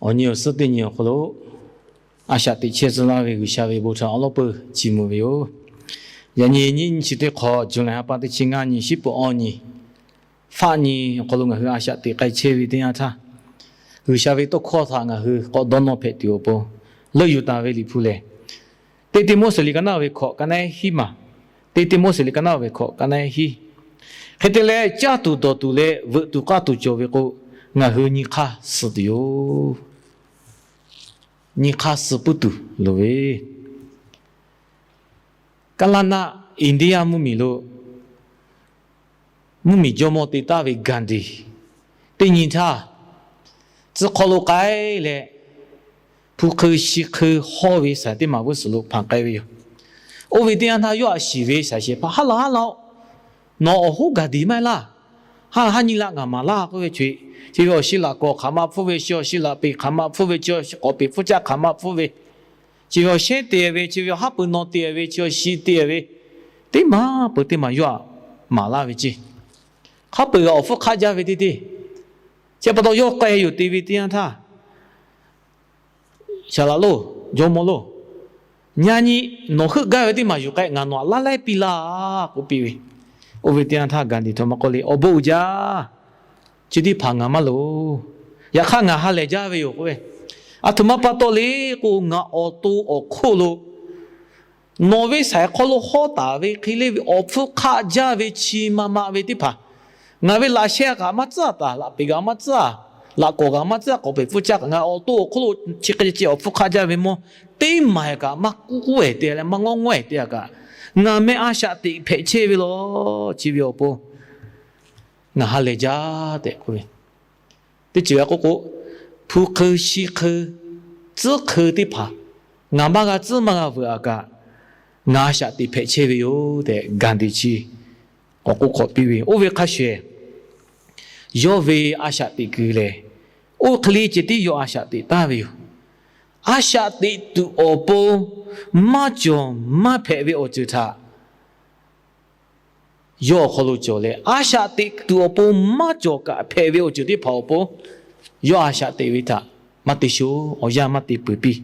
Awˬ nyi awˬ suhˉ teˇ nyi awˬ hk'aw lo a shaꞈ teꞈ chehˇ tcuh laˇ ve G'uiˬsha ve bon htaꞈ awˉ lawˉ peuˬ chiˇ mvuh ve yoˬ. Yaꞈ nyi nyiˇ nyi chi teˇ hk'awꞈ, July ha pa teˇ chi ngaˇ nyi, shiˉ peuˬ awˇ nyi, faˆ nyi awˬ hk'aw lo ngaˬ hui a shaꞈ teꞈ k'ai chehˇ ve teˇ yanˇ htaˇ, G'uiˬsha ve tawˇ hkawˇ htaꞈ ngaˬ hui k'awꞈ dawˇ nawˇ hpehꞈ tuˬ awˬ pon leuˆ yuˬ taˍ ve Liꞈ hpu lehˬ, Teˇ Tiˆmoˉseˍ liꞈ ka naˆ ve hkawꞈ ka naˆ hiˉ maˬ, Teˇ Tiˆmoˉseˍ liꞈ ka naˆ ve hkawꞈ ka naˆ hiˉ. Hk'e te leh, caˇ tuˬ dawˬ tuˬ leh veuꞈ tuˬ k'aˇ tuˬ cawˬ ve k'o, ngaˬ hui nyi hk'aˇ suh tuˬ yoˬ. Nyi hk'aˇ suh puiˉ tuˬ loˍ ve. Kaˇlaˇ naˆ India mvuhˇmiˬ lo mvuhˇmiˬ jawˇmawˇ te taˍ ve Gandhi, teˇ nyi htaˇ tcuh hk'aw lo k'ai leh, hpu hk'eun shi hk'eun hawˇ ve shaiˍ teˇ maˬ vuiˇ suhˍ lo hpanˍ k'ai ve yoˬ. Oˇ ve teˇ yanˇ htaˇ, yawˇ htaꞈ shiˍ ve shaiˍ shehˍ hpaˇ, Haˉ laˬ, haˉ laˬ-oˬ, nawˬ awˬ hoˉ Gandhi maˇ heˆ laˇ. Haˉ, haˉ nyi laꞈ ngaˬ maˍ laˇ k'oˆ ve, chi ve awˬ shiˍ laꞈ kawˍ hk'aˬ ma hpfuhˇ ve, chi awˬ shiˍ laꞈ peˍ hk'aˬ ma hpfuhˇ ve, chi awˬ shiˍ k'awˍ peˍ hpfuhˇ caˆ hk'aˬ ma hpfuhˇ ve, chi ve awˬ shehˉ te ve, chi ve awˬ haˉ pui naw te ve, chi awˬ shi te ve, teˇ maˬ peuˬ teˇ maˬ yawˇ htaꞈ maˍ laˇ ve ceˇ. Hk'a peu-eˬ g'aꞈ awˬ hpfuhˇ hk'aˆ jaˇ ve teˇ teˇ. Chi pa taw yawˇ k'ai yoˬ te ve teˇ yanˇ htaˇ, Saˍ laꞈ loˬ, jawˇmawˇ loˬ, nyi nyi nawˬ heuˆ gaˇ ve teˇ maˬ yuˬ k'ai, ngaˬ nawˬ htaꞈ laˇ laiˉ piˇ laˇ k'oˆ piˇ ve. Oˇ ve teˇ yanˇ htaˇ Gandhi htaꞈ maˇ k'oˆ le, Awˬ bon uiˍ jaˇ, chi teˇ hpaˍ ngaˬ maˇ loˍ. Yaꞈ hk'aˇ ngaˬ ha lehˬ jaˇ ve yoˬ k'oˆ ve. Aˬ htoꞈ ma pa taw le k'o, ngaˬ awˬ to awˬ hk'oˆ lo nawˬ ve shaiˍ hk'aw lo hawˇ taˍ ve hk'e le ve awˬ hpfuhˇ hk'aˆ jaˇ ve chi ma ma ve teˇ hpaˍ, ngaˬ ve laꞈ sheh kaꞈ maˇ tcuhˉ taˍ, laꞈ peˍ kaꞈ maˇ tcuhˉ, laꞈ kawˍ kaꞈ maˇ tcuhˉ, k'awˍ peˍ hpfuhˇ caˆ kaꞈ, ngaˬ awˬ to awˬ hk'oˆ lo chi hk'e ceh awˬ hpfuhˇ hk'aˆ jaˇ ve mawˇ, teˇ maˬ kaꞈ maˇ k'oˆ k'oˆ-e te leh maˇ ngawˉ ngawˉ-e te-a kaꞈ, ngaˬ meh a shaꞈ teꞈ hpehꞈ chehˇ ve law. Chi ve awˬ pon ngaˬ ha lehˬ jaˇ tehꞈ k'oˆ ve. Teˇ ceuˬ g'a k'oˆ k'o, hpu hk'eun shi hk'eun tcuhˉ hk'eun teˇ hpaˍ ngaˬ maˇ g'a tcuhˉ maˇ g'a veuꞈ-a kaꞈ, ngaˬ a shaꞈ teꞈ hpehꞈ chehˇ ve yoˬ tehꞈ Gandhi chi k'awꞈ k'oˆ k'awꞈ piˇ ve. Oˇ ve hk'a shehˍ, yawˇ ve a shaꞈ teꞈ kuiˬ lehˬ, oˇ hk'e le ceh tiˉ yawˇ a shaꞈ teꞈ taˍ ve yoˬ. A shaꞈ teꞈ tuˬ awˬ pon maˇ cawˬ maˇ hpehꞈ ve awˬ ceuˬ htaꞈ yawˇ awˬ hk'aw lo cawˬ leh, a shaꞈ teꞈ tuˬ awˬ pon maˇ cawˬ kaꞈ hpehꞈ ve awˬ ceuˬ teˇ hpaˍ awˬ pon yawˇ a shaꞈ teꞈ ve htaꞈ maˇ te sho, awˬ yanˇ maˇ te peuˬ piˇ.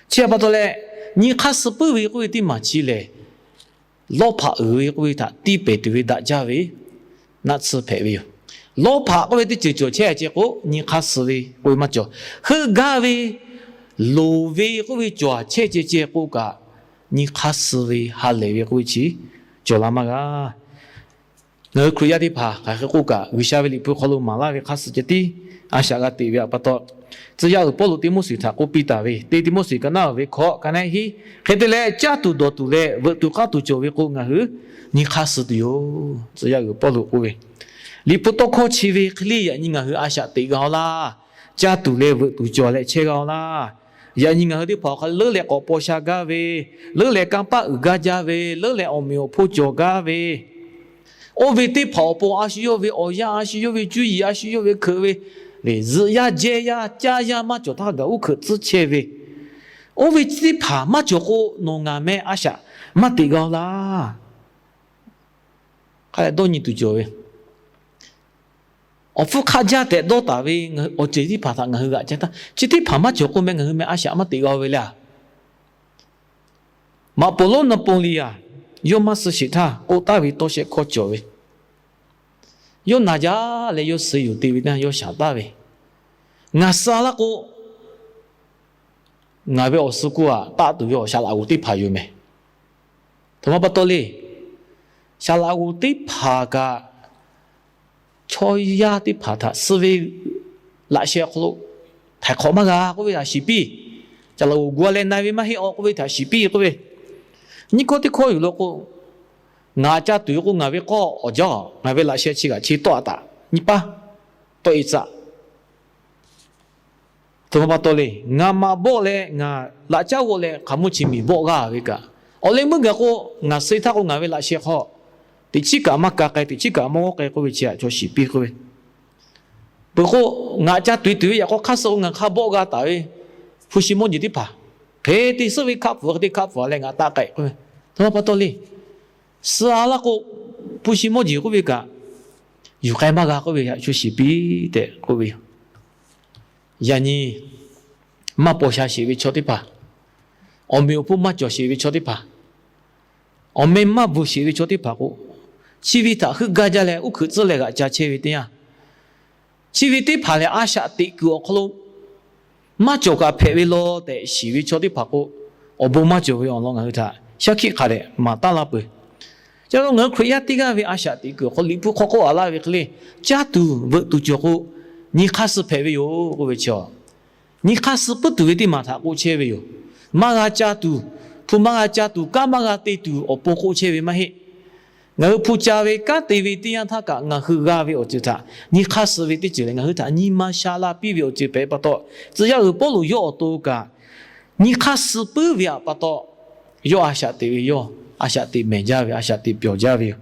Chi htaꞈ pa taw leh, nyi hk'aˇ suh puiˉ ve k'oˆ ve teˇ maˬ chi lehˬ, lawˇ hpaꞈ uiˍ ve k'oˆ ve htaꞈ tiˇ pehˍ tuˬ ve daꞈ jaˇ ve naˆ tsuhˇ hpehꞈ ve yoˬ. Lawˇ hpaꞈ k'oˆ ve teˇ ceuˬ cawˬ chehˇ ceh k'o, nyi hk'aˇ suh ve k'oˆ ve maˇ cawˬ. Heuˆ gaˇ ve, loˍ ve k'oˆ ve cawˬ chehˇ ceh ceh k'o kaꞈ, nyi hk'aˇ suh ve ha lehˬ ve k'oˆ ve chi cawˬ la maˇ g'a. Ngaˬ hui Hkriꞈ yaˇ teˇ hpaˍ hk'aˬ hk'e k'oˆ kaꞈ, G'uiˬsha ve Liꞈ hpu hk'aw lo maˍ laˇ ve hk'aˇ suh ceh tiˉ a shaꞈ g'a teꞈ ve pa taw, tcuh yaˇ uiˍ Pawˇluꞈ Tiˆmoˉseˍ htaꞈ k'oˆ piˇ taˍ ve, Teˇ Tiˆmoˉseˍ ka naˆ ve hkawꞈ ka naˆ hiˉ, hk'e te leh caˇ tuˬ dawˬ tuˬ leh veuꞈ tuˬ k'aˇ tuˬ cawˬ ve k'o, ngaˬ hui nyi hk'aˇ suh tuˬ yoˬ. Tcuh yaˇ uiˍ Pawˇluꞈ k'oˆ ve, Liꞈ hpu tawˇ hkawˇ chi ve hk'e le yaꞈ nyi ngaˬ hui a shaꞈ teꞈ g'a-oˬ laˇ. Caˇ tuˬ leh veuꞈ tuˬ cawˬ leh chehˇ g'a-oˬ laˇ. Yaꞈ nyi ngaˬ hui teˇ hpaˍ awˬ hk'aw lo leuˉ leh k'awꞈ paw sha gaˇ ve, leuˉ leh kanˇ paˆ uiˍ gaˇ jaˇ ve, leuˉ leh awˬ meꞈ awˬ hponˇ cawˬ gaˇ ve, oˇ ve teˇ hpaˍ awˬ pon a shu yawˇ ve awˬ yanˇ, a shu yawˇ ve cuˇ yiˍ, a shu yawˇ ve hkeuꞈ ve, zuhꞈ yaˇ jehˇ yaˇ caˇ yaˇ maˇ cawˬ htaˇ gaˬ uˉ hkeuꞈ tcuhˉ chehˇ ve, oˇ ve teˇ hpaˍ maˇ cawˬ k'o, nawˬ ngaˬ meh a shaꞈ maˇ teꞈ g'a-oˬ laˇ. Hk'a dehꞈ dawˇ nyi tuˬ cawˬ ve, awˬ hpfuhˇ hk'aˆ jaˇ tehꞈ dawˇ taˍ ve awˬ ceuˬ teˇ hpaˍ htaꞈ ngaˬ hui g'aꞈ ca htaˇ, chi teˇ hpaˍ maˇ cawˬ k'oˆ meh ngaˬ hui meh a shaꞈ maˇ teꞈ g'a-oˬ ve le. Maꞈ poˍ lonˉ Naˍpoˍleˍaˍ yawˇ maˇ suh sheˍ htaˇ k'oˆ taˍ ve tawˇ shehˆ hkawˇ cawˬ ve, yawˇ naˬ jaˇ leh yawˇ suh yuˬ te ve naˇ yawˇ shaˍ taˍ ve, Ngaˬ suh-a laˇ k'o, ngaˬ ve awˬ suh kuˇ aꞈ taˆ tuˬ ve awˬ shaˍ laꞈ g'oˍ teˇ hpaˍ yoˬ meh. Htoꞈ ma pa taw le. Shaˍ laꞈ g'oˍ teˇ hpaˍ kaꞈ chaw yaˇ teˇ hpaˍ htaꞈ suh ve laꞈ sheh awˬ hk'aw lo htaiˍ hk'awꞈ maˇ g'a k'oˆ ve htaꞈ shiˍ piˇ. Shaˍ laꞈ g'oˍ gu-a leh na ve maˇ heˆ-aw k'oˆ ve htaꞈ shiˍ piˇ k'oˆ ve, nyiˇ hkawˇ teˇ hkawˇ yuˬ lo k'o, ngaˬ ca tuˬ ve k'o ngaˬ ve k'awˇ awˬ jaˇ-a, ngaˬ ve laꞈ sheh chi kaꞈ chi tawˆ-a taꞈ nyi paˇ tawˆ-e tcuh. Htoꞈ ma pa taw le, ngaˬ maꞈ bawˆ leh ngaˬ laꞈ caˉ g'awˆ leh hk'aˬ mvuhˇ chi miˬ bawˆ g'a ve kaꞈ, awˬ leh meuˇ gaˬ k'o, ngaˬ suh htaˇ k'o ngaˬ ve laꞈ sheh hk'aw teꞈ chiˉ kaꞈ maˇ ka k'ai, teꞈ chiˉ kaꞈ maˇ g'awˆ k'ai k'oˆ ve chi htaꞈ chaw shiˍ piˇ k'oˆ ve. Peuˬ k'o, ngaˬ ca tuˬ tuˬ ve yaꞈ k'aw hk'aˇ suh k'o ngaˬ hk'a bawˆ g'a taˍ ve hpu shi mawˇ jeˬ teˇ hpaˍ, hk'e te suhˆ ve hk'aˆ pfuhˍ hk'e te hk'aˆ pfuhˍ leh ngaˬ taˆ k'ai k'oˆ ve. Htoꞈ ma pa taw le. Suh-a laˇ k'o, hpu shi mawˇ jeˬ k'oˆ ve kaꞈ yuˬ k'ai maˇ g'a k'oˆ ve htaꞈ chaw shiˍ piˇ tehꞈ k'oˆ ve yoˬ. Yaꞈ nyi maˇ paw sha sheˍ ve chaw teˇ hpaˍ, awˬ meꞈ awˬ hponˇ maˇ cawˬ sheˍ ve chaw teˇ hpaˍ, awˬ meh maˇ bvuhˬ sheˍ ve chaw teˇ hpaˍ k'o, chi ve htaꞈ heuˆ gaˇ jaˇ leh uˉ hkeuꞈ tcuhˉ leh g'aꞈ ca chehˇ ve teˇ yanˇ, chi ve teˇ hpaˍ lehˬ a shaꞈ teꞈ kuiˬ awˬ hk'aw lo maˇ cawˬ kaꞈ hpehꞈ ve law tehꞈ shiˍ ve chaw teˇ hpaˍ k'o, awˬ bon maˇ cawˬ ve awˬ lawn ngaˬ hui htaꞈ shaˉ hkiˆ hk'a dehꞈ maˍ taˉ laˇ peuˬ. Chi pa taw ngaˬ hui Hkriꞈ yaˇ teˇ g'aˇ ve a shaꞈ teꞈ kuiˬ awˬ hk'aw Liꞈ hpu hk'aw k'oˆ a laˇ ve hk'e le, caˇ tuˬ veuꞈ tuˬ cawˬ k'o, nyi hk'aˇ suh hpehꞈ ve yoˬ k'oˆ ve chi, nyi hk'aˇ suh puiˉ tuˬ ve teˇ maˬ htaꞈ k'oˆ chehˇ ve yoˬ. Maˇ g'a ca tuˬ, hpu maˇ g'a ca tuˬ, kanˉ maˇ g'a te tuˬ awˬ pon k'oˆ chehˇ ve maˇ heˆ. Ngaˬ hui hpu ca ve kanˉ te ve teˇ yanˇ htaˇ kaꞈ ngaˬ hui g'a ve awˬ ceuˬ htaꞈ nyi hk'aˇ suh ve teˇ ceuˬ lehˬ, ngaˬ hui htaꞈ nyi ma sha la piˇ ve awˬ ceuˬ hpehꞈ pa taw, tcuh yaˇ uiˍ Pawˇluꞈ yawˇ awˬ to kaꞈ nyi hk'aˇ suh puiˉ ve pa taw, yawˇ a shaꞈ teꞈ ve yoˬ. A shaꞈ teꞈ mehˍ jaˇ ve, a shaꞈ teꞈ pyawˬ jaˇ ve yoˬ.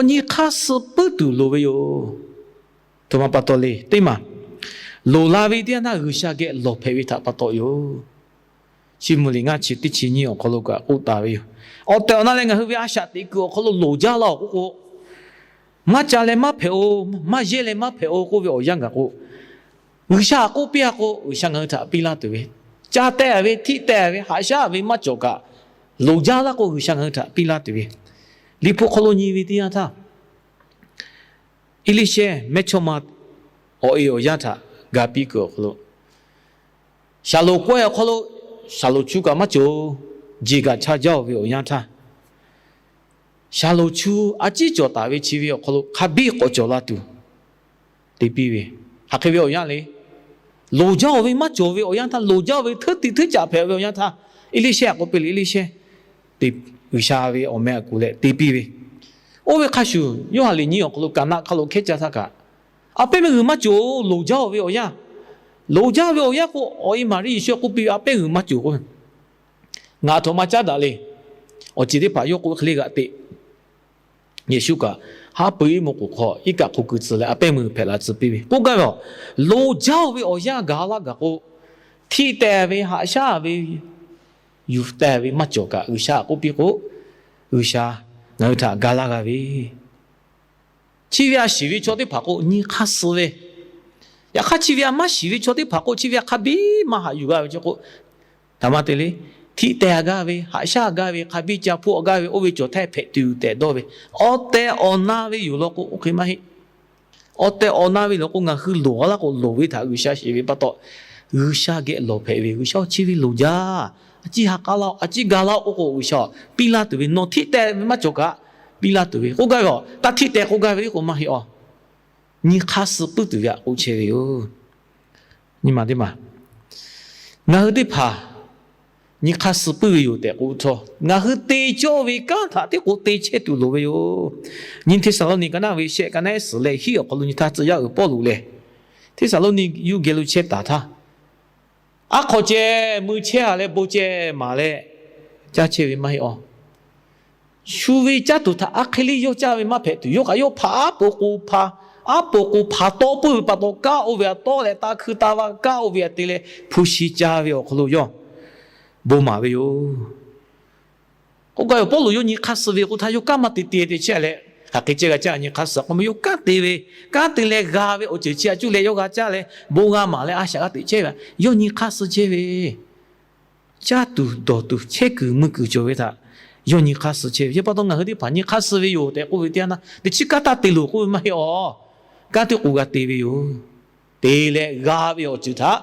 Nyi hk'aˇ suh puiˉ tuˬ loˍ ve yoˬ. Htoꞈ ma pa taw le teˇ maˬ, loˍ la ve teˇ yanˇ htaˇ G'uiˬsha geh lawˬ hpehꞈ ve htaꞈ pa taw yoˬ. Chi mvuh liꞈ ngaˇ chi teˇ chi nyiˇ awˬ hk'aw lo kaꞈ k'oˆ taˍ ve yoˬ. Awˬ tehˬ awˬ na leh ngaˬ hui ve a shaꞈ teꞈ kuiˬ awˬ hk'aw lo loˍ jaˇ laˇ-oˬ k'oˆ k'o, maˇ ca leh maˇ hpehꞈ-oˬ, maˇ yehˇ leh maˇ hpehꞈ-oˬ k'oˆ ve awˬ yanˇ gaˬ k'o, G'uiˬsha htaꞈ k'oˆ piˇ-a k'o, G'uiˬsha ngaˬ hui htaꞈ piˇ laˇ tuˬ ve, ca teh ve, htiˆ teh ve, haꞈ shaˉ ve maˇ cawˬ kaꞈ, loˍ jaˇ laˇ k'o G'uiˬsha ngaˬ hui htaꞈ piˇ laˇ tuˬ ve, Liꞈ hpu hk'aw lo nyi ve teˇ yanˇ htaˇ, Eˇliˇshehˇ mehˇchawˇma awˬ e awˬ yanˇ htaꞈ ga piˇ kuiˬ awˬ hk'aw lo, Shaˍlonˍ kawehˇ awˬ hk'aw lo Shaˍlonˍ chu kaꞈ maˇ cawˬ-oˬ. Jeˬ kaꞈ chaˇ jaˇ-oˬ ve awˬ yanˇ htaˇ, Shaˍlonˍ chu a ciˉ cawˬ taˍ ve chi ve awˬ hk'aw lo hk'a biˇ k'awꞈ cawˬ la tuˬ te piˇ ve, hk'aˬ hk'e ve awˬ yanˇ le. Loˍ jaˇ-oˬ ve maˇ cawˬ ve awˬ yanˇ htaˇ, loˍ jaˇ-oˬ ve hteuˉ tiꞈ hteuˉ caꞈ hpehꞈ ve awˬ yanˇ htaˇ, Eˇliˇshehˇ k'oˆ piˇ le, Eˇliˇshehˇ te, G'uiˬsha ve awˬ meh aꞈ kuˬ leh te piˇ ve. Oˇ ve hk'a shuˍ, Yoˇhanˬ liꞈ nyi awˬ hk'aw lo Kaˍnaˆ hk'a lo hkehˉ caˇ htaˇ kaꞈ, a pehˉ meuˇ g'uiˬ maˇ cawˬ-oˬ. Loˍ jaˇ-oˬ ve awˬ yanˇ, loˍ jaˇ ve awˬ yanˇ k'o, awˬ e Maˍriˆ Yeˍsuˆ k'oˆ piˇ ve, a pehˉ g'uiˬ maˇ cawˬ k'oˆ ve, ngaˬ htaꞈ maˇ caˉ daꞈ le. Awˬ ceuˬ teˇ hpaˍ yawˇ k'oˆ hk'e le g'aꞈ teꞈ. Yeˍsuˆ kaꞈ haˉ pui iˉ mvuhˇ k'oˍ hk'aw iˉ kaˆ hk'oˆ keu tcuh leh a pehˉ meuˇ hpehꞈ la tcuh piˇ ve. K'oˆ gaˇ ve, loˍ jaˇ-oˬ ve awˬ yanˇ gaˬ laˇ gaˬ k'o, htiˆ teh ve, haꞈ shaˉ ve, yuˬ teh ve maˇ cawˬ kaꞈ G'uiˬsha k'oˆ piˇ k'o, G'uiˬsha ngaˬ hui htaꞈ ga laˇ g'a ve. Chi ve a shiˍ ve chaw teˇ hpaˍ k'o nyi hk'aˇ suh ve, yaꞈ hk'aˇ chi ve a maˇ shiˍ ve chaw teˇ hpaˍ k'o, chi ve a hk'a biˇ maˇ haꞈ yuˬ g'a ve chaw k'o, htaꞈ maˇ te le. Htiˆ teh a gaˇ ve, haꞈ shaˉ a gaˇ ve, hk'a biˇ ca hpuˇ a gaˇ ve, oˇ ve cawˬ htaˇ hpehꞈ tuˬ tehꞈ dawˇ ve, awˬ tehˬ awˬ na ve yoˬ law k'o, oˇ hk'e maˇ heˆ. Awˬ tehˬ awˬ na ve law k'o, ngaˬ hui loˍ a laˇ k'o, loˍ ve htaꞈ G'uiˬsha sheˍ ve pa taw, G'uiˬsha geh lawˬ hpehꞈ ve. G'uiˬsha-oˬ, chi ve loˍ jaˇ, a ciˉ ha k'aˉ laˇ-oˬ, a ciˉ ga laˇ-oˬ k'oˆ k'o, G'uiˬsha piˇ laˇ tuˬ ve, nawˬ htiˆ teh ve maˇ cawˬ kaꞈ piˇ laˇ tuˬ ve k'oˆ gaˇ ve, a taˇ htiˆ teh k'oˆ gaˇ ve le k'o maˇ heˆ-oˬ. Nyi hk'aˇ suh puiˉ tuˬ ve htaꞈ k'oˆ chehˇ ve yoˬ. Nyi ma teˇ maˬ, ngaˬ hui teˇ hpaˍ nyi hk'aˇ suh puiˉ ve yoˬ tehꞈ k'oˆ htawˇ, ngaˬ hui te cawˇ ve kanˉ htaꞈ tiˉ k'o te chehˇ tuˬ loˍ ve yoˬ. Nyi Hteˇsaˍlawˇniˆ ka naˆ ve shehˆ, ka naˆ suhˍ leh hiˉ awˬ hk'aw lo nyi htaˇ, tcuh yaˇ uiˍ Pawˇluꞈ lehˬ Hteˇsaˍlawˇniˆ yuˇ geh lo chehˇ taˍ htaˇ, aˉ hk'aw ceh mui chehˇ-a leh bon ceh maˍ leh caˇ chehˇ ve maˇ heˆ-oˬ. Shu ve caˇ tuˬ htaꞈ aˉ hk'e le yawˇ caˇ ve maˇ hpehꞈ tuˬ, yawˇ kaꞈ yawˇ hpaˍ aˉ po k'o hpaˍ, aˉ po k'o hpaˍ tawˆ puiˉ ve pa taw, kanˉ oˇ ve htaꞈ tawˆ leh, taˇ hkui taˇ vaˇ kanˉ oˇ ve htaꞈ te leh, hpu shi caˇ ve awˬ hk'aw lo yawˇ bon maˍ ve yoˬ. K'oˆ gaˇ ve, Pawˇluꞈ yawˇ nyi hk'aˇ suh ve k'oˆ htaˇ, yawˇ kanˉ maˇ te te te chehˇ leh, hk'aˬ hk'e ceh g'a caˇ nyi hk'aˇ suh k'o, yawˇ kanˉ te ve, kanˉ te leh g'a ve awˬ ceuˬ chi htaꞈ cuˇ leh yawˇ g'a caˇ leh bon g'a maˍ leh a shaꞈ g'a teꞈ chehˇ ve, yawˇ nyi hk'aˇ suh chehˇ ve. Caˇ tuˬ dawˬ tuˬ chehˇ kuiˬ mui kuiˬ cawˬ ve htaꞈ yawˇ nyi hk'aˇ suh chehˇ ve. Chi pa taw ngaˬ hui teˇ hpaˍ nyi hk'aˇ suh ve yoˬ tehꞈ k'oˆ ve teˇ yanˇ htaˇ, teˇ chiˉ kanˉ taˇ te loˬ k'oˆ ve maˇ heˆ-oˬ. Kanˉ teˇ k'o g'a te ve yoˬ. Te leh g'a ve awˬ ceuˬ htaꞈ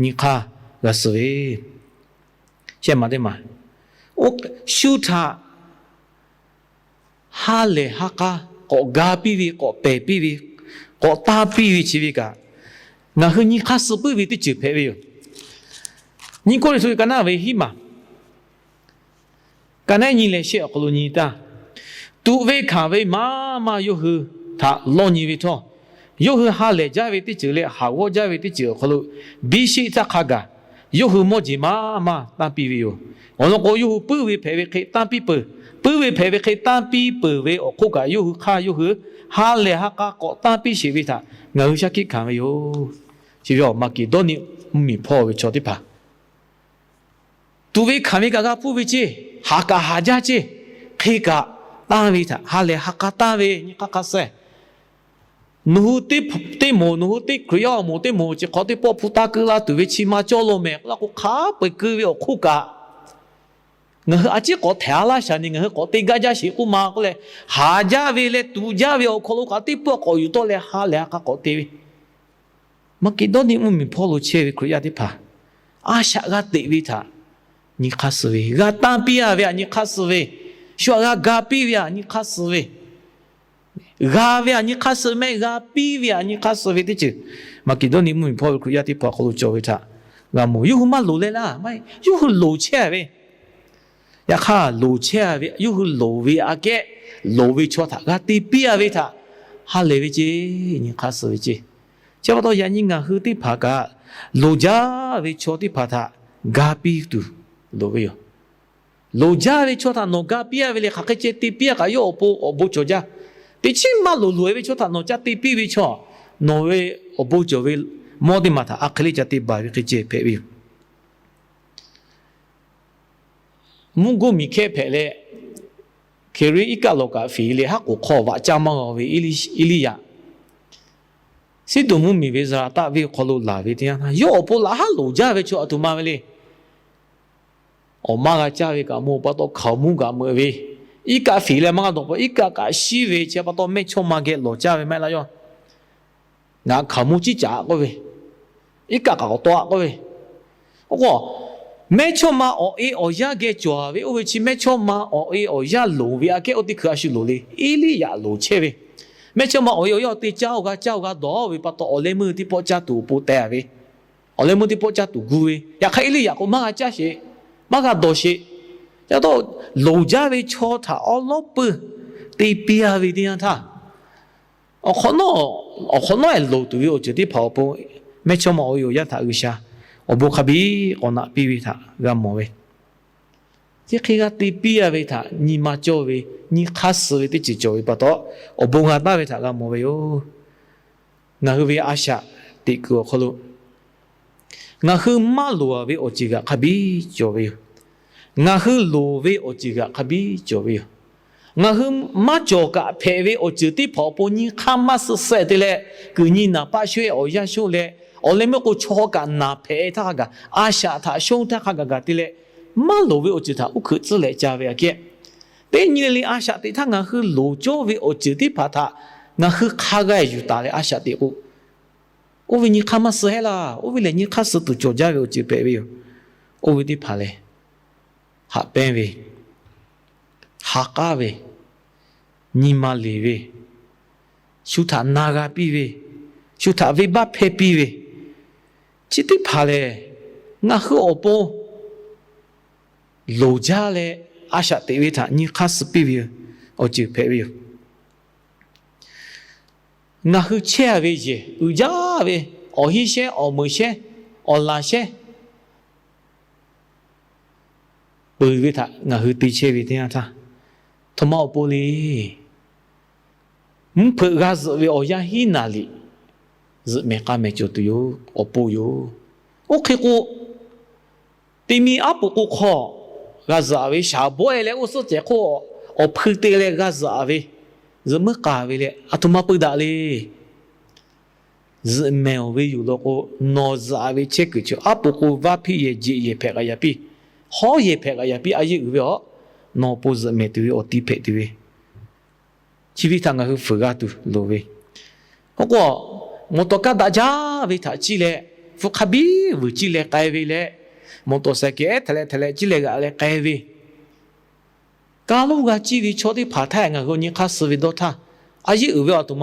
nyi hk'aˇ g'a suh ve. Shehˆ maˬ teˇ maˬ, shu htaꞈ ha lehˬ ha k'a k'awꞈ ga piˇ ve, k'awꞈ pehˬ piˇ ve, k'awꞈ tanˇ piˇ ve chi ve kaꞈ, ngaˬ hui nyi hk'aˇ suh puiˉ ve teˇ ceuˬ hpehꞈ ve yoˬ. Nyi Kawˇrenˍhtuˆ ka naˆ ve hiˉ maˬ, ka naˆ nyi leh shehˆ awˬ hk'aw lo nyi taˇ, tuꞈ ve hkanˍ ve maˇ maˇ yawˇ hui htaꞈ lawˇ nyi ve htawˇ, yawˇ hui ha lehˬ jaˇ ve teˇ ceuˬ leh haˍ g'awˇ jaˇ ve teˇ ceuˬ awˬ hk'aw lo biˇ sheˆ htaˇ hk'a gaˬ yawˇ hui mawˇ jeˬ maˇ maˇ tanˇ piˇ ve yoˬ. Awˬ lawn k'o, yawˇ hui puiˉ ve hpehꞈ ve hk'e tanˇ piˇ peuˬ. Puiˉ ve hpehꞈ ve hk'e tanˇ piˇ peuˬ ve awˬ hk'oˆ kaꞈ, yawˇ hui hk'aˇ yawˇ hui ha lehˬ ha k'a k'awꞈ tanˇ piˇ sheˍ ve htaꞈ ngaˬ hui shaˉ hkiˆ hkanˍ ve yoˬ. Chi ve awˬ Maˍkeˍdawˇniˆ mvuhˇmiˬ hpawˇ ve chaw teˇ hpaˍ tuꞈ ve hkanˍ ve kaꞈ g'a hpuˇ ve ceˇ, haˍ kaꞈ haˍ jaˇ ceˇ, hk'e kaꞈ tanˇ ve htaꞈ ha lehˬ ha k'a tanˇ ve nyi hk'aˇ hk'a suh Nawˬ hui teˇ moˍ, nawˬ hui teˇ Hkriꞈ yaˇ awˬ moˍ teˇ moˍ chi hk'awꞈ teˇ pawˆ hpu taˇ keu la tuˬ ve chi ma cawˇ law mehˍ k'oˆ laˇ k'o, hk'a peu-eˬ keu ve awˬ hk'oˆ kaꞈ, ngaˬ hui a ciˉ k'awꞈ htehꞈ a laˇ shaˍ ni ngaˬ hui k'awꞈ te gaˇ jaˇ sheˍ k'oˆ ma k'oˆ leh, haˍ jaˇ ve leh tuꞈ jaˇ ve awˬ hk'aw lo kaꞈ teˇ pawˆ k'awꞈ yuˬ tawˆ leh ha lehˬ ha k'a k'awꞈ te ve. Maˍkeˍdawˇniˆ mvuhˇmiˬ hpawˇ lo chehˇ ve Hkriꞈ yaˇ teˇ hpaˍ, a shaꞈ g'a teꞈ ve htaꞈ nyi hk'aˇ suh ve, g'a tanˇ piˇ a ve htaꞈ nyi hk'aˇ suh ve, shu htaꞈ g'a ga piˇ ve htaꞈ nyi hk'aˇ suh ve, g'a ve htaꞈ nyi hk'aˇ suh mehˆ, g'a piˇ ve htaꞈ nyi hk'aˇ suh ve teˇ ceuˬ, Maˍkeˍdawˇniˆ mvuhˇmiˬ hpawˇ ve Hkriꞈ yaˇ teˇ hpaˍ awˬ hk'aw lo cawˬ ve htaꞈ g'a mawˬ. Yawˇ hui maˇ loˍ leh laˇ, maˇ heˆ, yawˇ hui loˍ chehˇ ve. Yaꞈ hk'aˇ loˍ chehˇ ve, yawˇ hui loˍ ve aꞈ kehˉ loˍ ve chaw htaꞈ g'a te piˇ a ve htaꞈ ha lehˬ ve ceˇ, nyi hk'aˇ suh ve ceˇ. Chi pa taw yaꞈ nyi ngaˬ hui teˇ hpaˍ kaꞈ loˍ jaˇ ve chaw teˇ hpaˍ htaꞈ ga piˇ tuˬ loˍ ve yoˬ. Loˍ jaˇ ve chaw htaꞈ nawˬ ga piˇ a ve lehˬ, hk'aˬ hk'e ceh te piˇ a kaꞈ yawˇ awˬ pon awˬ bon cawˬ jaˇ. Teˇ chiˉ maˇ loˍ loˍ ve chaw htaꞈ nawˬ ca te piˇ ve chaw, nawˬ ve awˬ bon cawˬ ve mawˇ teˇ maˬ htaꞈ a hk'e le ca te baˬ ve hk'e ceh hpehꞈ ve yoˬ. Mvuhˇ goˇ miˬ hkehˇ hpehꞈ leh, Hkeˍriˆ iˉ kaˆ lawˬ kaꞈ fiˍ leh haˉ k'oˍ hk'aw vaꞈ caˇ maˇ g'a ve Eˇliˇyaꞈ, Siˉdonˍ mvuhˇmiˬ ve Zaˍraˍtaˆ venˇ hk'aw lo laˬ ve teˇ yanˇ htaˇ, yawˇ awˬ pon laꞈ haˉ loˍ jaˇ ve chaw aˬ htoꞈ ma ve le. Awˬ maˇ g'a caˇ ve kaꞈ mawˬ pa taw hkaoˍmonˇ kaꞈ meuꞈ ve, iˉ kaˆ fiˍ leh maˇ g'a dawˬ pa iˉ kaˆ kaꞈ shiˉ ve chi pa taw mehˇchawˇma geh lawˬ caˇ ve maˇ heˆ laˇ yawˇ. Ngaˬ hkaoˍmonˇ ciˉ caꞈ k'oˆ ve, iˉ kaˆ kaꞈ k'awꞈ taw a k'oˆ ve, k'o, mehˇchawˇma awˬ e awˬ yaˇ geh cawˬ ve oˇ ve chi mehˇchawˇma awˬ e awˬ yaˇ loˍ ve aꞈ kehˉ oˇ teˇ hkui a shu loˍ le. Eˇliˇyaꞈ loˍ chehˇ ve, mehˇchawˇma awˬ e awˬ yaˇ awˬ te caˇ oˇ g'a caˇ oˇ g'a dawˬ ve pa taw awˬ leh meuˇ teˇ pawˆ caˇ tuˬ awˬ pon teh a ve, awˬ leh meuˇ teˇ pawˆ caˇ tuˬ gu ve. Yaꞈ hk'aˇ Eˇliˇyaꞈ k'o maˇ g'a caˇ sheˍ, maˇ g'a dawˬ sheˍ. Yaꞈ taw loˍ jaˇ ve chaw htaꞈ awˉ lawˉ peuˬ te piˇ a ve teˇ yanˇ htaˇ, awˬ hk'awꞈ nawˉ loˍ tuˬ ve awˬ ceuˬ teˇ hpaˍ awˬ pon mehˇchawˇma awˬ e awˬ yaˇ htaꞈ G'uiˬsha awˬ bon hk'a biˇ k'awꞈ naꞈ piˇ ve htaꞈ g'a mawˬ ve. Chi hk'e g'a te piˇ a ve htaꞈ nyi ma cawˇ ve, nyi hk'aˇ suh ve teˇ ceuˬ cawˬ ve pa taw, awˬ bon g'a taˍ ve htaꞈ g'a mawˬ ve yoˬ. Ngaˬ hui ve a shaꞈ teꞈ kuiˬ awˬ hk'aw lo ngaˬ hui maˇ loˍ a ve awˬ ceuˬ g'aꞈ hk'a biˇ cawˬ ve yoˬ. Ngaˬ hui loˍ ve awˬ ceuˬ g'aꞈ hk'a biˇ cawˬ ve yoˬ. Ngaˬ hui maˇ cawˬ kaꞈ hpehꞈ ve awˬ ceuˬ teˇ hpaˍ awˬ pon nyi hk'aˇ maˇ suh sehˆ te leh, kuiˬ nyi naˍ paˆ shoˉ e awˬ yanˇ shoˉ leh, awˬ leh meuˇ k'o chaw kaꞈ naˍ hpehꞈ htaˇ hk'a gaˬ, a shaꞈ htaꞈ shoˉ htaˇ hk'a gaˬ gaˬ te leh, maˇ loˍ ve awˬ ceuˬ htaꞈ uˉ hkeuꞈ tcuhˉ leh ca ve aꞈ kehˉ, teˇ nyi le le a shaꞈ teꞈ htaˇ ngaˬ hui loˍ cawˇ ve awˬ ceuˬ teˇ hpaˍ htaꞈ ngaˬ hui hk'a g'a yuˬ taˍ leh a shaꞈ teꞈ k'o, oˇ ve nyi hk'aˇ maˇ suh heˆ laˇ. Oˇ ve lehˬ nyi hk'aˇ suh tuˬ cawˬ jaˇ ve awˬ ceuˬ hpehꞈ ve yoˬ. Oˇ ve teˇ hpaˍ lehˬ, haꞈ pehnˇ ve, ha k'aˉ ve, nyi ma leˬ ve, shu htaꞈ na g'a piˇ ve, shu htaꞈ venˇbaˆ hpehˇ piˇ ve, chi teˇ hpaˍ lehˬ, ngaˬ hui awˬ pon loˍ jaˇ leh a shaꞈ teꞈ ve htaꞈ nyi hk'aˇ suh piˇ ve awˬ ceuˬ hpehꞈ ve yoˬ. Ngaˬ hui chehˇ a ve yehˬ uiˍ jaˇ ve, awˬ hinˉ shehnˉ, awˬ meunˍ shehnˉ, awˬ laˬ shehnˉ, peuˬ ve htaꞈ ngaˬ hui te chehˇ ve teˇ yanˇ htaˇ, htoꞈ ma awˬ pon le. Mvuhˇ hpeuꞈ g'a zuhꞈ ve awˬ yanˇ hiˉ naˍ liꞈ zuhꞈ mehˍ k'a mehˍ cawˬ tuˬ yoˬ, awˬ pon yoˬ. Oˇ hk'e k'o, teˇ miˇ aˉ poꞈ k'o hk'aw g'a zuhꞈ ve, shaˍ bawˆ e leh oˇ suhˉ cehˬ hk'oˆ awˬ hpui te leh g'a zuhꞈ ve, zuhꞈ meuˇ k'a ve leh aˬ htoꞈ ma peu daꞈ le. Zuhꞈ mehˍ oˬ ve yoˬ law k'o, nawˬ zuhꞈ ve chehˇ kuiˬ chi aˉ poꞈ k'o vaˇ hpiˇ yehˬ jeꞈ yehˬ hpehꞈ k'aꞈ yaꞈ piˇ, hawˉ yehˬ hpehꞈ k'aꞈ yaꞈ piˇ a yeˇ uiˍ ve aˬ, nawˬ awˬ pon zuhꞈ mehˍ tuˬ ve awˬ ti hpehꞈ tuˬ ve chi ve htaꞈ ngaˬ hui fuiˍ g'a tuˬ loˍ ve. Oˇ k'o, mawˬ tawˍ kaˇ daꞈ jaˇ ve htaꞈ ciˇ leh, hpu hk'a biˇ vuiˬ ciˇ leh k'ai ve leh, mawˬ tawˍ saiˍ kehˉ htehꞈ leh htehꞈ leh ciˇ leh g'aꞈ leh k'ai ve, ka lonˉ g'a ciˇ ve chaw teˇ hpaˍ htaˇ ngaˬ hui nyi hk'aˇ suh ve dawˇ htaˇ, a yeˇ uiˍ ve aˬ htoꞈ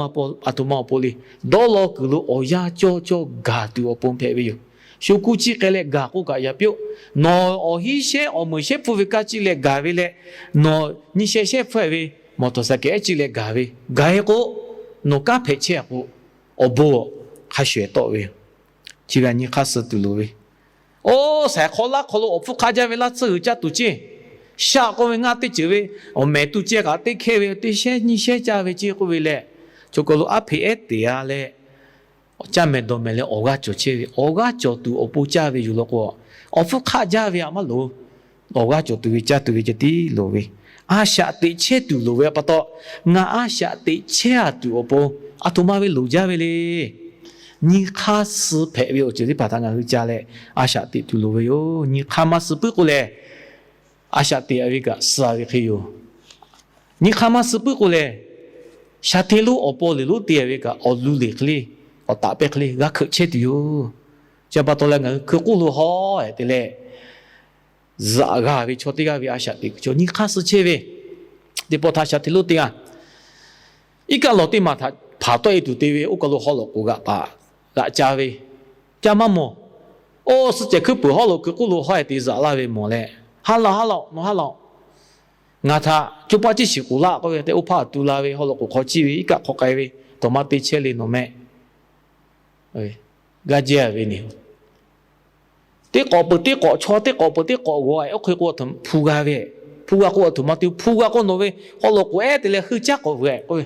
ma awˬ pon le. Dawˇ law kuiˬ lo awˬ yanˇ cawˇ cawˇ gaˬ tuˬ awˬ pon hpehꞈ ve yoˬ. Shu kuˇ ciˇ k'ai leh gaˬ k'oˆ kaꞈ yaꞈ piˇ-oˆ. Nawˬ awˬ hinˉ shehnˉ awˬ meunˍ shehnˉ hpfuhˇ ve kaˇ ciˇ leh gaˬ ve leh, nawˬ nyiˇ sheh shehˉ hpfuhˇ ve mawˬ tawˍ saiˍ kehˉ ciˇ leh gaˬ ve, gaˬ e k'o, nawˬ kanˉ hpehꞈ chehˇ k'o, awˬ bon hk'a shuˍ ehˍ tawˆ ve yoˬ. Chi ve a nyi hk'aˇ suh tuˬ loˍ ve. Oˇ, saiˍ hk'aw laˇ hk'aw lo awˬ hpfuhˇ hk'aˆ jaˇ ve laˇ tsuhˇ g'uiˬ caˇ tuˬ ceˇ. Shaˆ k'oˆ ve ngaˇ teˇ ceuˬ ve, awˬ mehˍ tuˇ ceh kaꞈ teˇ hkehˇ ve teˇ shehˉ nyiˇ shehˉ caˇ ve ceˇ k'oˆ ve leh, chaw kaw lo aˉ hpeꞈ ehˉ teꞈ a leh, caˇ mehˍ dawˬ mehˍ leh awˬ g'aˇ cawˬ chehˇ ve, awˬ g'aˇ cawˬ tuˬ awˬ pon caˇ ve yoˬ law k'o, awˬ hpfuhˇ hk'aˆ jaˇ ve aꞈ maˇ loˍ. Awˬ g'aˇ cawˬ tuˬ ve caˇ tuˬ ve ceh tiˉ loˍ ve. A shaꞈ teꞈ chehˇ tuˬ loˍ ve pa taw, ngaˬ a shaꞈ teꞈ chehˇ a tuˬ awˬ pon Aˬ htoꞈ ma ve loˍ jaˇ ve le. Nyi hk'aˇ suh hpehꞈ ve awˬ ceuˬ teˇ hpaˍ htaꞈ ngaˬ hui ca leh a shaꞈ teꞈ tuˬ loˍ ve yoˬ. Nyi hk'aˇ maˇ suh puiˉ k'o lehˬ, a shaꞈ teꞈ ve kaꞈ suh ve hk'e yoˬ. Nyi hk'aˇ maˇ suh puiˉ k'o lehˬ, shaˍ hteˇ lonˉ awˬ paw liꞈ lonˉ te ve kaꞈ awˬ lu liꞈ hk'e le, awˬ taꞈ pehˇ hk'e le g'a hkeuꞈ chehˇ tuˬ yoˬ. Chi pa taw leh ngaˬ hui hkui k'oˆ lo haw te leh, zaꞈ g'a ve chaw teˇ g'aˇ ve a shaꞈ teꞈ kuiˬ cawˬ nyi hk'aˇ suh chehˇ ve, teˇ pawˆ htaˇ shaˍ hteˇ lonˉ teˇ g'aˇ iˉ kaˆ lawˬ teˇ maˬ htaꞈ hpaˍ tawˆ e tuˬ te ve oˇ kaˬ lo haw loꞈ k'oˍ g'aꞈ paˍ g'aꞈ ca ve, ca maˇ mawˬ. Oˇ suhˆ cehˬ hkuiˉ peuˬ haw loꞈ hkui k'oˆ lo haw e te zaꞈ laˇ ve mawˬ leh, Ha laꞈ, ha laꞈ, nawˬ ha laꞈ. Ngaˬ htaꞈ co paˆ ciˇ shiˍ k'oˍ laˇ k'oˆ ve tehꞈ, oˇ hpaˇ tuˬ la ve haw loꞈ k'oˍ hk'aw ciˇ ve iˉ kaˆ hk'aw k'ai ve, tawˬ ma te chehˇ le nawˬ mehˆ. Gaˇ jehˇ ve ni, teˇ k'awꞈ peuˬ teˇ k'awꞈ chaw, teˇ k'awꞈ peuˬ teˇ k'awꞈ g'awˬ, oˇ hk'e k'o hpu g'a ve, hpu g'a k'o aˬ htoꞈ ma te, hpu g'a k'o nawˬ ve haw loꞈ k'oˍ ehˉ te leh heuˆ caˉ k'awꞈ vuiˬ-e k'oˆ ve.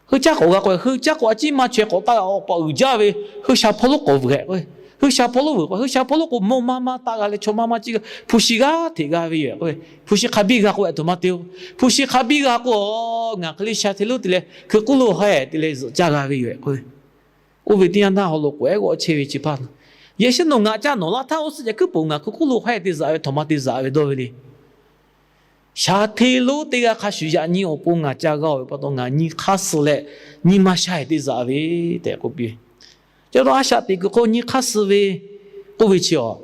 Heuˆ caˉ k'awꞈ g'a k'o, heuˆ caˉ k'awꞈ a ciˉ maˇ chaweh k'awꞈ taˆ g'a, awˬ pa uiˍ jaˇ ve, heuˆ sha hpawˇ lonˉ k'awꞈ vuiˬ-e k'oˆ ve. Heuˆ sha hpawˇ lonˉ vuiˬ k'o, heuˆ sha hpawˇ lonˉ k'o mawˇ maˇ maˇ taˆ g'a leh chaw maˇ maˇ ciˇ g'a, hpu shi g'aˇ hteꞈ g'a ve yoˬ k'oˆ ve. Hpu shi hk'a biˇ g'a k'o aˬ htoꞈ ma te-o. Hpu shi hk'a biˇ g'a k'o, ngaˬ hk'e le shaˍ hteˇ lonˉ te leh hkui k'oˆ lo haw e te leh zuhꞈ caˇ g'a ve yoˬ k'oˆ ve. Oˇ ve teˇ yanˇ naˇ haw loꞈ k'oˍ ehˉ g'awˆ chehˇ ve chi hpaˇ, yaꞈ shehˉ nawˬ ngaˬ caˇ nawˬ laˇ htaˇ, oˇ suhˆ cehˬ hkuiˉ peuˬ ngaˬ hkui k'oˆ lo haw e te zaꞈ ve, htoꞈ ma te zaꞈ ve dawˇ ve le. Shaˍ hteˇ lonˉ teˇ g'aˇ hk'a shuˍ yaꞈ nyi awˬ pon ngaˬ ca g'a-oˬ ve pa taw, ngaˬ nyi hk'aˇ suh leh nyi ma sha e te zaꞈ ve tehꞈ k'oˆ piˇ ve. Chi pa taw a shaꞈ teꞈ kuiˬ hk'aw nyi hk'aˇ suh ve k'oˆ ve chi awˬ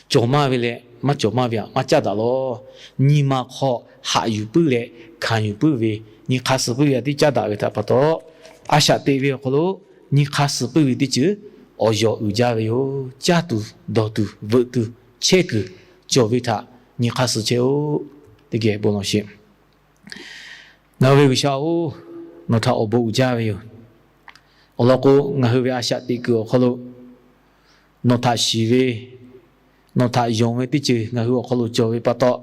cawˬ maˇ ve leh maˇ cawˬ maˇ ve htaꞈ maˇ caˉ daꞈ lawˬ. Nyi ma hk'aw haꞈ yuˬ puiˉ leh hkanˍ yuˬ puiˉ ve, nyi hk'aˇ suh puiˉ ve htaꞈ tiˉ caˉ daꞈ ve htaꞈ pa taw, a shaꞈ teꞈ ve awˬ hk'aw lo nyi hk'aˇ suh puiˉ ve teˇ ceuˬ awˬ yawˬ uiˍ jaˇ ve yoˬ. Caˇ tuˬ, dawˬ tuˬ, veuꞈ tuˬ, chehˇ kuiˬ cawˬ ve htaꞈ nyi hk'aˇ suh chehˇ-oˆ. Teˇ geh bon lawˬ sheˍ. Ngaˬ hui ve G'uiˬsha-oˬ, nawˬ htaꞈ awˬ bon uiˍ jaˇ ve yoˬ. Awˬ lawn k'o, ngaˬ hui ve a shaꞈ teꞈ kuiˬ awˬ hk'aw lo nawˬ htaꞈ shiˍ ve, nawˬ htaꞈ yonˍ ve teˇ ceuˬ ngaˬ hui awˬ hk'aw lo cawˬ ve pa taw,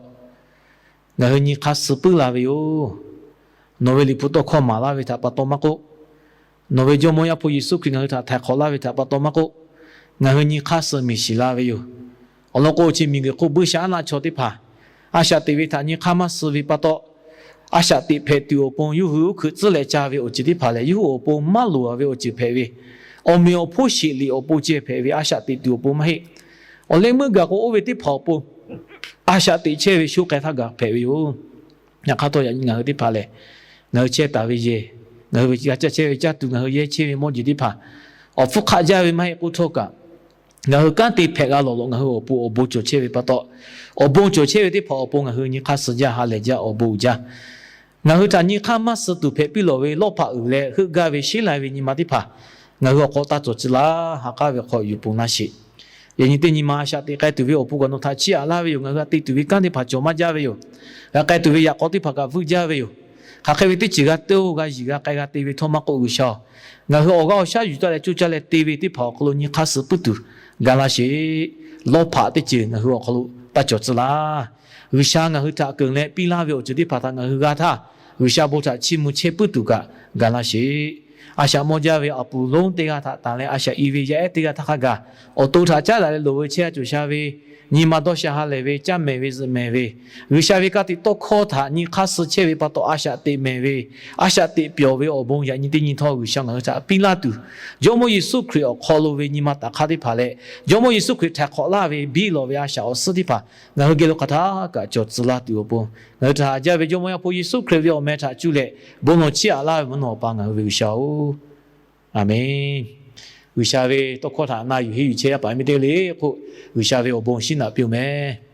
ngaˬ hui nyi hk'aˇ suh puiˉ la ve yoˬ. Nawˬ ve Liꞈ hpu tawˇ hkawˇ maˍ laˇ ve htaꞈ pa taw maˇ k'oˆ, nawˬ ve Jawˇmawˇ Yaˇ hpu Yeˍsuˆ Hkriꞈ ngaˬ hui htaꞈ htaiˍ hk'awꞈ laˇ ve htaꞈ pa taw maˇ k'oˆ, ngaˬ hui nyi hk'aˇ suh miˬ shiˍ la ve yoˬ. Awˬ lawn k'o, chi miˬguiˬ hk'oˆ buiˇshaˆaˉnaˆ chaw teˇ hpaˍ a shaꞈ teꞈ ve htaꞈ nyi hk'aˇ maˇ suh ve pa taw, a shaꞈ teꞈ hpehꞈ tuˬ awˬ pon yawˇ hui uˉ hkeuꞈ tcuhˉ leh ca ve awˬ ceuˬ teˇ hpaˍ lehˬ, yawˇ hui awˬ pon maˇ loˍ ve awˬ ceuˬ hpehꞈ ve, awˬ meꞈ awˬ hponˇ sheˍ liꞈ awˬ pon ceh hpehꞈ ve a shaꞈ teꞈ tuˬ awˬ pon maˇ heˆ. Awˬ leh meuˇ gaˬ k'o, oˇ ve teˇ hpaˍ awˬ pon a shaꞈ teꞈ chehˇ ve shu k'ai htaˇ gaˬ hpehꞈ ve yoˬ. Yaꞈ hk'aˇ htawˇ, yaꞈ nyi ngaˬ hui teˇ hpaˍ lehˬ, ngaˬ hui chehˇ taˍ ve yehˬ, ngaˬ hui ve g'a caˇ chehˇ ve caˇ tuˬ, ngaˬ hui yehˇ chehˇ ve mawˇ jeˬ teˇ hpaˍ awˬ hpfuhˇ hk'aˆ jaˇ ve maˇ heˆ k'oˆ htawˇ kaꞈ, ngaˬ hui kanˉ te hpehꞈ g'a lawˬ lawꞈ ngaˬ hui awˬ pon awˬ bon cawˬ chehˇ ve pa taw, awˬ bon cawˬ chehˇ ve teˇ hpaˍ awˬ pon ngaˬ hui nyi hk'aˇ suh jaˇ, ha lehˬ jaˇ, awˬ bon uiˍ jaˇ. Ngaˬ hui htaꞈ nyi hk'aˇ maˇ suh tuˬ hpehꞈ piˇ lawˬ ve lawˇ hpaꞈ uiˍ leh heuˆ gaˇ ve sheˉ lai ve nyi ma teˇ hpaˍ ngaˬ hui awˬ hk'aw taˇ cawˬ tcuh laˇ. Ha k'aˉ ve hk'aw yuˬ ponˬ laˇ sheˍ. Yaꞈ nyi teˇ nyi ma a shaꞈ teꞈ k'ai tuˬ ve awˬ pon kaꞈ nawˬ htaꞈ chiˇ aꞈ laˇ ve yoˬ. Ngaˬ hui htaꞈ te tuˬ ve kanˉ teˇ hpaˍ cawˬ maˇ jaˇ ve yoˬ. G'a k'ai tuˬ ve yaꞈ k'aw teˇ hpaˍ kaꞈ vuiˇ jaˇ ve yoˬ. Hk'aˬ hk'e ve teˇ ceuˬ g'a te-o, g'a yiˬ g'a k'ai g'a te ve htawˇ maˇ k'oˆ, G'uiˬsha-oˬ, ngaˬ hui awˬ g'aˇ awˬ shaˉ yuˬ taˇ leh coˇ caˇ leh te ve teˇ hpaˍ awˬ hk'aw lo nyi hk'aˇ suh puiˉ tuˬ ga laˇ sheˍ. Lawˇ hpaꞈ teˇ ceuˬ ngaˬ hui awˬ hk'aw lo taˇ cawˬ tcuh laˇ. G'uiˬsha ngaˬ hui htaꞈ keunˍ leh piˇ laˇ ve awˬ ceuˬ teˇ hpaˍ htaꞈ ngaˬ hui g'a htaˇ, G'uiˬsha bon htaꞈ chiˇ mvuh chehˇ puiˉ tuˬ kaꞈ ga laˇ sheˍ. A shaꞈ mawˇ jaˇ ve Aˍpuˍlonˉ teˇ g'aˇ htaꞈ tanˬ leh a shaꞈ i ve yaˇ ehˉ teˇ g'aˇ htaˇ hk'a gaˬ, awˬ to htaꞈ caˉ daꞈ leh loˍ ve chehˇ a cawˬ sha ve, nyi ma dawˇ sha ha lehˬ ve, caˇ mehˍ ve zuhꞈ mehˍ ve, G'uiˬsha ve ka tiꞈ tawˇ hkawˇ htaꞈ nyi hk'aˇ suh chehˇ ve pa taw a shaꞈ teꞈ mehˍ ve, a shaꞈ teꞈ pyawˬ ve awˬ bon yaꞈ nyi teˇ nyi htawˇ G'uiˬsha ngaˬ hui htaꞈ piˇ laˇ tuˬ, Jawˇmawˇ Yeˍsuˆ Hkriꞈ awˬ hk'aw lo ve nyi ma taꞈ hk'aˇ teˇ hpaˍ leh, Jawˇmawˇ Yeˍsuˆ Hkriꞈ htaiˍ hk'awꞈ laˇ ve biˇ lawˬ ve a shaꞈ awˬ suhˉ teˇ hpaˍ ngaˬ hui geh lo hk'aˬ htaˇ kaꞈ cawˬ tcuh laˇ tuˬ awˬ pon, ngaˬ hui htaꞈ haꞈ jaˇ ve Jawˇmawˇ Yaˇ hpu Yeˍsuˆ Hkriꞈ ve awˬ meh htaꞈ cuˇ leh bon lawˬ chiˇ aꞈ laˇ ve mvuhˇ naw awˬ pa ngaˬ hui ve G'uiˬsha-oˬ, Aˍmenˇ. G'uiˬsha ve tawˇ hkawˇ htaꞈ na yuˬ henˇ yuˬ chehˇ yaˇ paˍ miˇ teˇ le k'o, G'uiˬsha ve awˬ bon shinˉ naꞈ piˇ-oˬ meh.